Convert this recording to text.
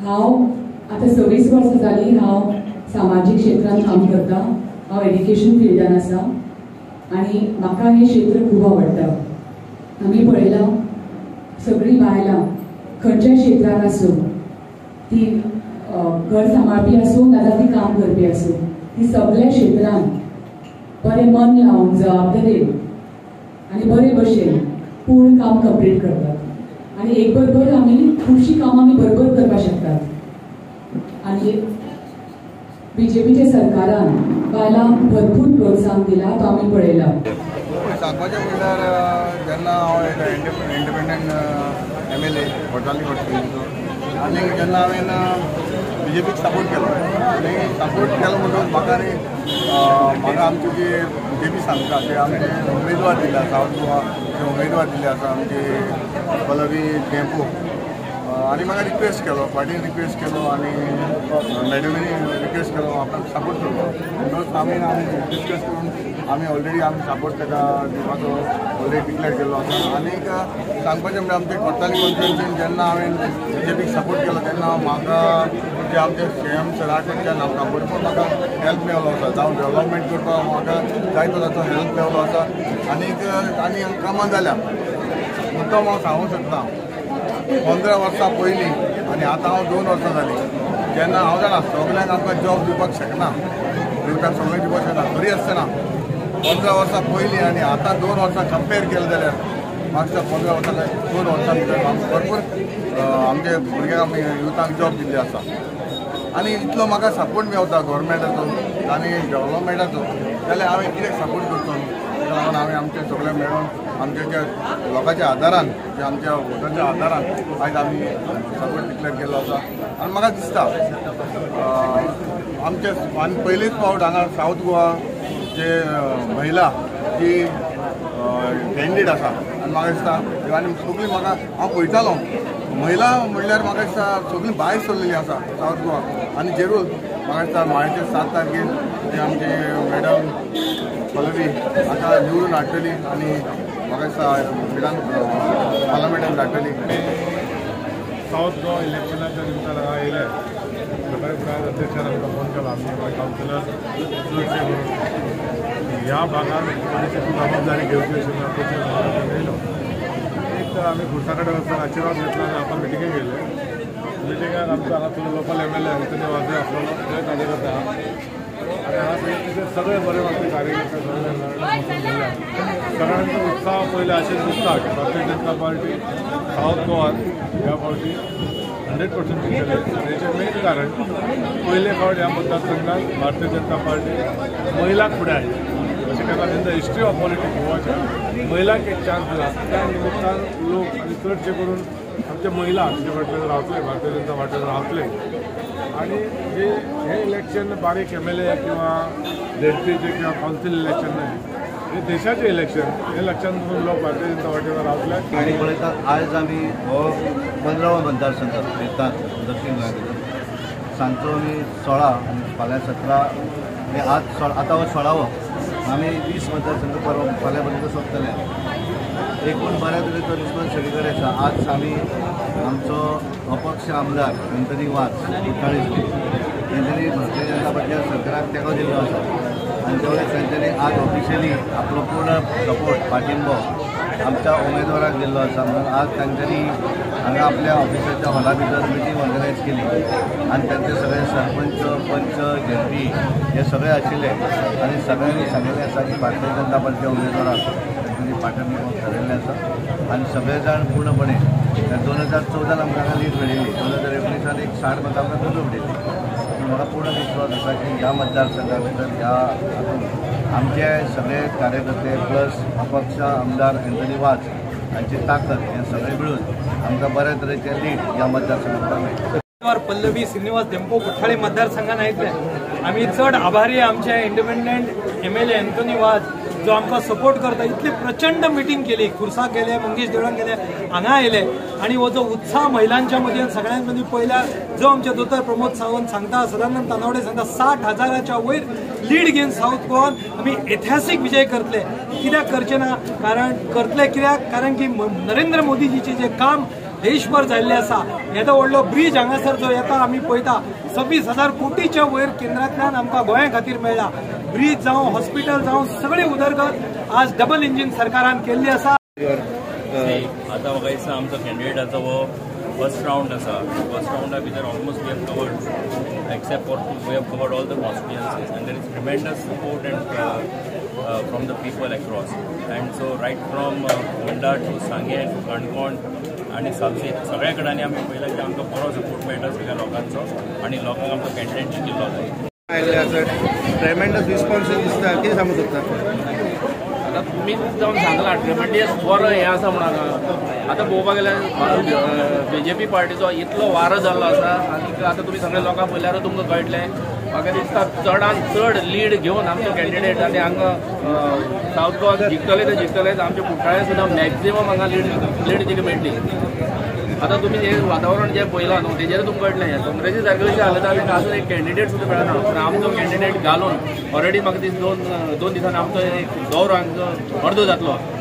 हांव आतां 26 वर्सां जालीं हांव सामाजीक क्षेत्रांत काम करता. हांव एड्युकेशन फिल्डान आसा आनी म्हाका हें क्षेत्र खूब आवडटा. आमी पळयलां सगळीं बायलां खंयच्याय क्षेत्रान आसूं, ती घर सांबाळपी आसूं नाजाल्यार ती काम करपी आसूं, ती सगळ्या क्षेत्रान बरें मन लावन जबाबदारेन आनी बरे भशेन पूर्ण काम कंप्लीट करतात आनी एक बरोबर आमी खुबशीं कामां आमी बरोबर करपाक शकतात. आनी बीजेपीच्या सरकारान बायलांक भरपूर प्रोत्साहन दिला तो आमी पळयला. सांगपाचें म्हणल्यार जेन्ना हांव इंडिपेंडंट MLA Cortalim कॉन्स्टिट्युएन्सीचो आनी जेन्ना हांवें बीजेपीक सपोर्ट केलो आनी सपोर्ट केलो म्हणटकच म्हाका न्ही म्हाका आमची जी बीजेपी सांगता ते आमचे उमेदवार दिले आसा, सावथ गोवा जे उमेदवार दिले आसा आमचे पल्लवी धेंपो, आनी म्हाका रिक्वेस्ट केलो, पार्टीन रिक्वेस्ट केलो आनी मॅडमीनी रिक्वेस्ट केलो आपणाक सपोर्ट करपाक. म्हणटकच आमी डिस्कस करून आमी ऑलरेडी आमी सपोर्ट ताका दिवपाचो ऑलरेडी डिक्लेअर केल्लो आसा. आनीक सांगपाचें म्हणल्यार आमचे कोर्टाली कॉन्स्टिट्युएन्सीन जेन्ना हांवें बीजेपीक सपोर्ट केलो तेन्ना म्हाका जे आमचे CM सरा कडच्यान आमकां भरपूर म्हाका हेल्प मेळ्ळो आसा, जावं डेवलपमेंट करपाक म्हाका जायतो ताचो हेल्प मेळ्ळो आसा. आनीक आनी कामां जाल्या मुद्दम हांव सांगूंक शकता 15 वर्सां पयलीं आनी आतां हांव 2 वर्सां जालीं जेन्ना हांव जाणा सगल्यांक आमकां जॉब दिवपाक शकना, दिवपाक सगळ्यांक दिवपाक शकना, तरी आसतना 15 वर्सां पयलीं आनी आतां 2 वर्सां कंपेर केलें जाल्यार म्हाका 15 वर्सां 2 वर्सां भितर आमकां भरपूर आमचे भुरग्यांक आमी युथांक जॉब दिल्ली आसा. आनी इतलो म्हाका सपोर्ट मेवता गोवोरमेंटाचो आनी डेवलपमेंटाचो जाल्यार हांवें कित्याक सपोर्ट करचो न्हू. ताका लागून हांवें आमचे सगळे मेळून आमच्या ज्या लोकांच्या आदारान, जे आमच्या वोटाच्या आदारान आयज आमी सपोर्ट डिक्लेअर केल्लो आसा. आनी म्हाका दिसता आमच्या आनी पयलीच फावट हांगा सावथ गोवा जे महिला जी कॅन्डिडेट आसा आनी म्हाका दिसता आनी सगळीं म्हाका हांव पळयतालो महिला म्हणल्यार म्हाका दिसता सगळीं भायर सरलेली आसा सावथ गोवा. आनी जरूर म्हाका दिसता मार्च 7 तारखेर जे आमचे मॅडम पल्लवी हाका निवडून हाडटली आनी म्हाका दिसता विधान पार्लमेंटान धाडटली. सावथ गोवा इलेक्शनाच्या निमतान हांगा येयले सकाळी फुडें अध्यक्षान आमकां फोन केला, आमचे कावन्सिलर चडशे म्हणून ह्या भागान थोडीशी जबाबदारी घेवची अशी म्हणून येयलो. एक तर आमी खुर्सा कडेन वचून आशिर्वाद घेतला आनी आतां मिटिंगेक गेले. मिटिंगाक आमचो हांगा लोकल MLA Anthony वाजे आसलेलो, ते कार्यकर्ते आहा आनी हांगा सगळे बरे मागचे कार्यकर्ते सगळे गेले. सगळ्यांचो उत्साह पयले अशें दिसता की भारतीय जनता पार्टी सावथ गोवान ह्या फावटी 100% जिखतले. आनी हेचें मेन कारण पयले फावट ह्या मतदारसंघात भारतीय जनता पार्टी महिलांक फुडें आयली. अशें केन्ना in the history of politics गोवाच्या महिलांक एक चान्स दिला. त्या निमित्तान लोक आनी चडशे करून आमचे महिला आमचे फाटल्यान रावतले, भारतीय जनता पार्टीन रावतले. आनी जे हे इलेक्शन बारीक MLA किंवा ZPचे किंवा कावन्सील इलेक्शन न्हय, हे देशाचें इलेक्शन हे लक्षांत दवरून लोक भारतीय जनता पार्टीन रावतले. आनी पळयता आयज आमी हो 15वो मतदारसंघ येतात दक्षिण गोंया भितर सांजचो आमी 16 आनी फाल्यां 17, आज आतां हो 16वो, आमी 20 मतदारसंघ परवा फाल्यां पर्यंत सोंपतले. एकूण बऱ्या तरेचो रिस्पॉन्स सगळे कडेन आसा. आज आमी आमचो अपक्ष आमदार एंथनी वाज कुठ्ठाळीचो तेंच्यांनी भारतीय जनता पार्टीच्या सरकाराक तेंको दिल्लो आसा आनी तेवढेच तेंच्यांनी आज ऑफिशियली आपलो पूर्ण सपोर्ट पाठिंबो आमच्या उमेदवाराक दिल्लो आसा. म्हणून आज तांच्यांनी हांगा आपल्या ऑफिसाच्या हॉला भितर मिटींग ऑर्गनायज केली आनी तांचे सगळे सरपंच, पंच, झेडपी हे सगळे आशिल्ले आनी सगळ्यांनी सांगिल्लें आसा की भारतीय जनता पार्टीच्या उमेदवाराक तांच्यांनी पाठिंबो थारयल्लें आसा आनी सगळे जाण पूर्णपणे 2014 आमकां हांगा लीड मेळिल्ली, 2019 एक 60 मतां आमकां कमी उडयल्ली. पूण म्हाका पूर्ण विश्वास आसा की ह्या मतदारसंघा भितर ह्या हातूंत आमचे सगळे कार्यकर्ते प्लस अपक्ष आमदार एंथनी वाज हांची ताकद हे सगळे मिळून आमकां बऱ्या तरेचे लीड ह्या मतदारसंघात मेळटलें. पल्लवी श्रीनिवास धेंपो कुठ्ठाळे मतदारसंघात आयिल्ले आमी चड आभारी आमचे इंडिपेंडंट MLA Anthony वाज जो आमकां सपोर्ट करता. इतली प्रचंड मिटींग केली, खुर्साक गेले, मंगेश देवळान गेले, हांगा आयले आनी हो जो उत्साह महिलांच्या मदीं सगळ्यां मदीं पळयल्यार जो आमचे दोतोर प्रमोद सावंत सांगता, सदानंद तानावडे सांगता, 60,000च्या वयर लीड घेवन सावथ गोवान आमी ऐतिहासीक विजय करतले. कित्याक करचे ना, कारण करतले कित्याक, कारण की नरेंद्र मोदीजीचे जे काम देशभर जाल्लें आसा. येदो व्हडलो ब्रीज हांगासर जो येता आमी पळयता 26,000 कोटीच्या वयर केंद्रांतल्यान आमकां गोंया खातीर मेळ्ळा. ब्रीज जावं, हॉस्पिटल जावं, सगळी उदरगत आज डबल इंजीन सरकारान केल्ली आसा. आतां म्हाका दिसता आमचो कॅन्डिडेटाचो हो फर्स्ट रावंड आसा. फर्स्ट रावंडा भितर almost we have covered except for we have covered all the constituencies and there is tremendous support and from the people across. And so right from Ponda to Sanguem to Canacona आनी सालसेत सगळ्या कडेन आमी पळयलां की आमकां बरो support मेळटा सगळ्या लोकांचो आनी लोकांक आमचो कॅन्डिडेट जिखिल्लो आसा. ट्रेमेंडस रिस्पॉन्स दिसता, कितें सांगूंक सोदता? आतां तुमीच जावन सांगलां ट्रेमेंडस बरो हें आसा म्हणून. आतां पळोवपाक गेल्यार बीजेपी पार्टीचो इतलो वारो जाल्लो आसा आनी आतां तुमी सगळे लोकांक पळयल्यार तुमकां कळटलें. म्हाका दिसता चडान चड लीड घेवन आमचो कॅन्डिडेट आनी हांगा सावथ गोवा जिखतले ते जिखतलेच, आमचे कुठ्ठाळे सुद्दां मॅक्झिमम हांगा लीड तिका मेळटली. आतां तुमी हें वातावरण जें पळयलां न्हू तेजेर तुमकां कळटलें. काँग्रेसी सारकें अशें हालत आनी अजून एक कॅन्डिडेट सुद्दां मेळना, पूण आमचो कॅन्डिडेट घालून ऑलरेडी म्हाका दीस दोन दिसांनी आमचो एक दौरो हांगचो अर्दो जातलो.